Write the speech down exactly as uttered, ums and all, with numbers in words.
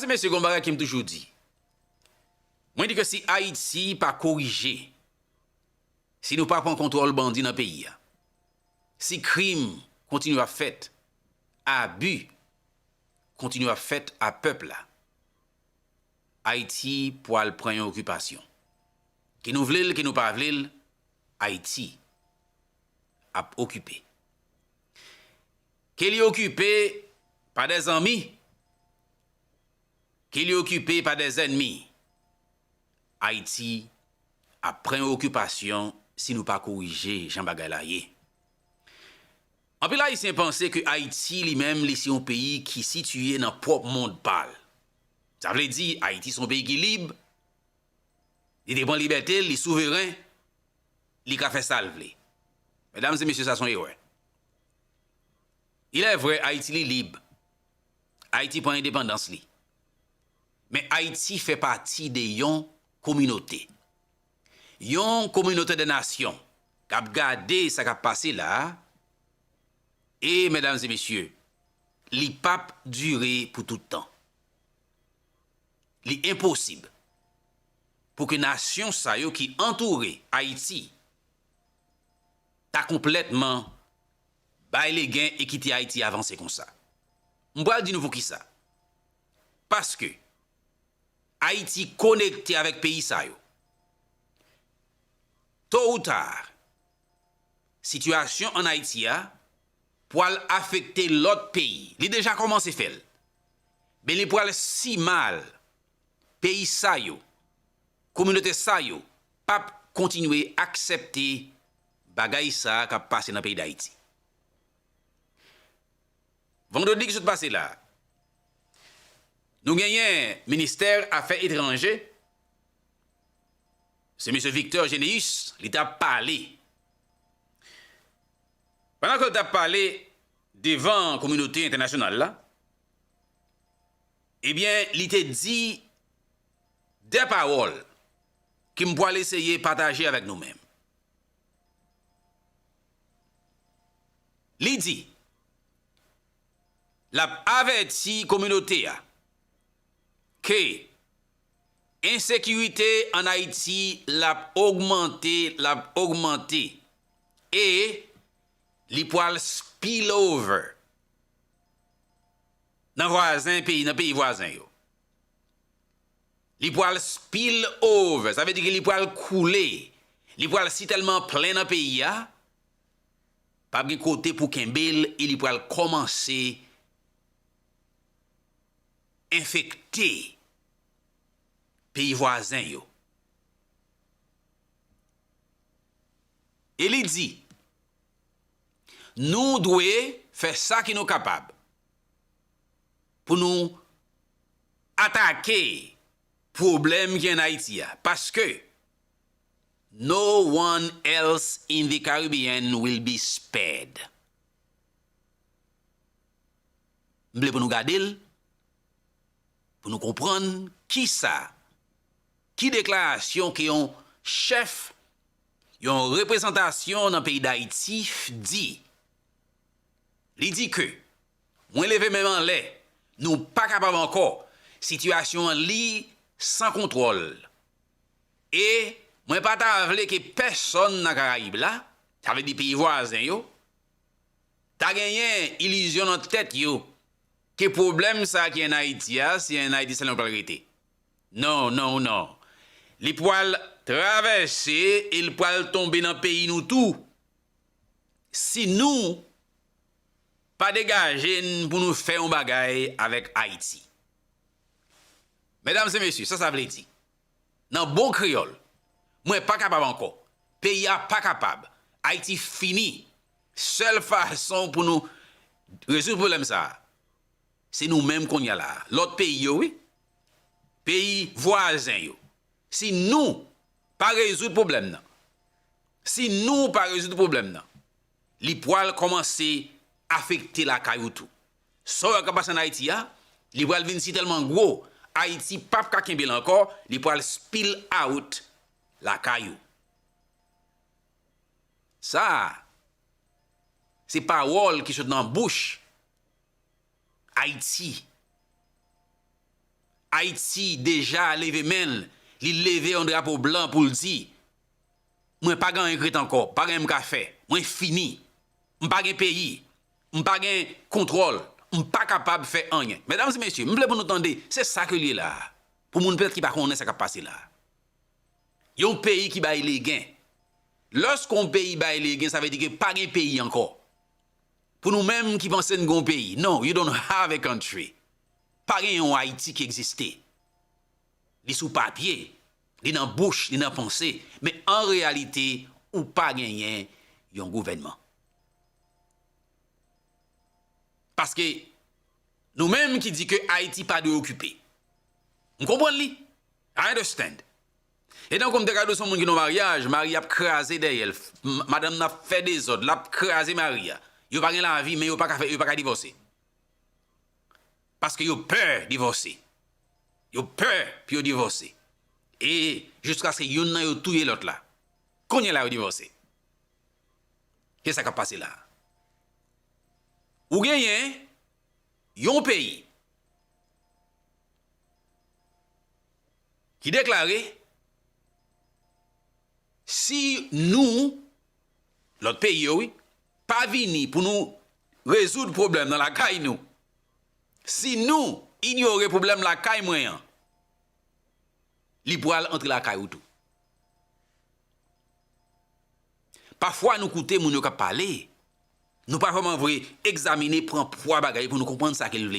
Mesye, gon bagay ke m toujou di. Mwen di ke si Ayiti pa korije, si nou pa pran kontwòl bandi nan peyi a, si krim kontinye ap fèt, abi kontinye ap fèt a pèp la, Ayiti pwal pran yon okipasyon. Ke nou vle l, ke nou pa vle l, Ayiti ap okipe. Ke li okipe pa dè zanmi, ke li okipe pa dè zènmi, Ayiti ap pran yon okipasyon si nou pa korije jan bagay la ye. Anpil Ayisyen panse ke Ayiti, li menm, li se yon peyi ki sitiye nan pwòp mond pa l. Sa vle di, Ayiti se yon peyi ki lib, li te pran libète l, li souveren, li ka fè sa l vle. Medam e mesye, sa se yon erè. Il est vrai, Ayiti li lib. Ayiti pran endepandans li. Men Ayiti fè pati de yon kominote. Yon kominote de nasyon k ap gade sa k ap pase la a. E, medam e mesye, li p ap dire pou tout tan. Li enposib pou ke nasyon sa yo ki antoure Ayiti ta konplètman bay legen e kite Ayiti avanse konsa. M pral di nou poukisa. Paske Ayiti konekte avèk peyi sa yo. To ou ta, sitiyasyon ann Ayiti a pwal afekte lòt peyi. Li deja kòmanse fè l. Men li pwal si mal, peyi sa yo, kominote sa yo, p ap kontinye aksepte bagay sa a k ap pase nan peyi Dayiti. Vandredi ki sot pase la, nou genyen Ministè Afè Etranje, se mesye Victor Généus, li t ap pale. Pandan ke l t ap pale devan kominote entènasyonal la, ebyen, li te di de pawòl ke m pwal eseye pataje avèk nou menm. Li di, l ap avèti kominote a ke ensekirite ann Ayiti l ap ogmante, l ap ogmante, e li pwal spill over nan vwazen peyi, nan peyi vwazen yo. Li pwal spill over, sa vle di ke li pwal koule, li pwal si tèlman plen nan peyi a, p ap gen kote pou kenbe l e li pwal kòmanse enfekte peyi vwazen yo. E li di, nou dwe fè sa ke nou kapab pou nou atake pwoblèm ki ann Ayiti a, paske no one else in the Caribbean will be spared. M vle pou nou gade l, pou nou konprann kisa, ki deklarasyon ke yon chèf, yon reprezantasyon nan peyi Dayiti f-, di. Li di ke, mwen leve men m anlè, nou pa kapab ankò, sitiyasyon an li san kontwòl. E mwen pa ta vle ke pèsonn nan Karayib la, sa vle di peyi vwazen yo, ta genyen ilizyon nan tèt yo ke pwoblèm sa a ki ann Ayiti a, se ann Ayiti sèlman l pral rete. Non, non, non. Li pwal travèse e l pwal tonbe nan peyi nou tou. Si nou pa degaje n pou nou fè yon bagay avèk Ayiti. Medam e mesye, sa sa vle di? Nan bon kreyòl, mwen pa kapab ankò. Peyi a pa kapab. Ayiti fini. Sèl fason pou nou rezoud pwoblèm sa a, se nou menm kounye a la a. Lòt peyi yo, wi. Peyi vwazen yo. Si nou pa rezoud pwoblèm nan, si nou pa rezoud pwoblèm nan, li pwal kòmanse afekte lakay ou tou. Sa w wè k ap pase ann Ayiti a, li pral vin si tèlman gwo, Ayiti p ap ka kenbe l ankò, li pral spill out lakay ou. Sa a, se pawòl ki sot nan bouch Ayiti. Ayiti deja leve men l, li leve yon drapo blan pou l di, mwen pa gen anyen k ret ankò, pa gen anyen m ka fè, mwen fini, m pa gen peyi, m pa gen kontwòl, m pa kapab fè anyen. Medam e mesye, m vle pou nou tande, se sa ke l ye la a. Pou moun petèt ki pa konnen sa k ap pase la a. Yon peyi ki bay legen. Lòske yon peyi bay legen, sa vle di ke pa gen peyi ankò. Pou nou menm ki panse n gen yon peyi, no, you don't have a country. Pa gen yon Ayiti ki egziste. Li sou papye, li nan bouch, li nan panse, men an reyalite, ou pa genyen yon gouvènman. Paske nou menm ki di ke Ayiti pa dwe okipe. M konprann li. I understand. E tankou m te ka di w se yon moun ki nan maryaj, mari ap kraze dèyè l, m- madanm nan ap fè dezòd, l ap kraze mari a. Yo pa gen lavi, men yo pa ka fè, yo pa ka divòse. Paske yo pè divòse. Yo pè pou yo divòse. E jiskaske youn nan yo touye lòt la. Kounye a la yo divòse. Ki sa k ap pase la a? Ou genyen yon peyi ki deklare si nou, lòt peyi yo wi, pa vini pou nou rezoud pwoblèm nan lakay nou, si nou inyore pwoblèm lakay mwen an, li pral antre lakay ou tou. Pafwa nou koute moun yo k ap pale, nou pa vrèman vle egzamine, pran pwa bagay pou nou konprann sa ke l vle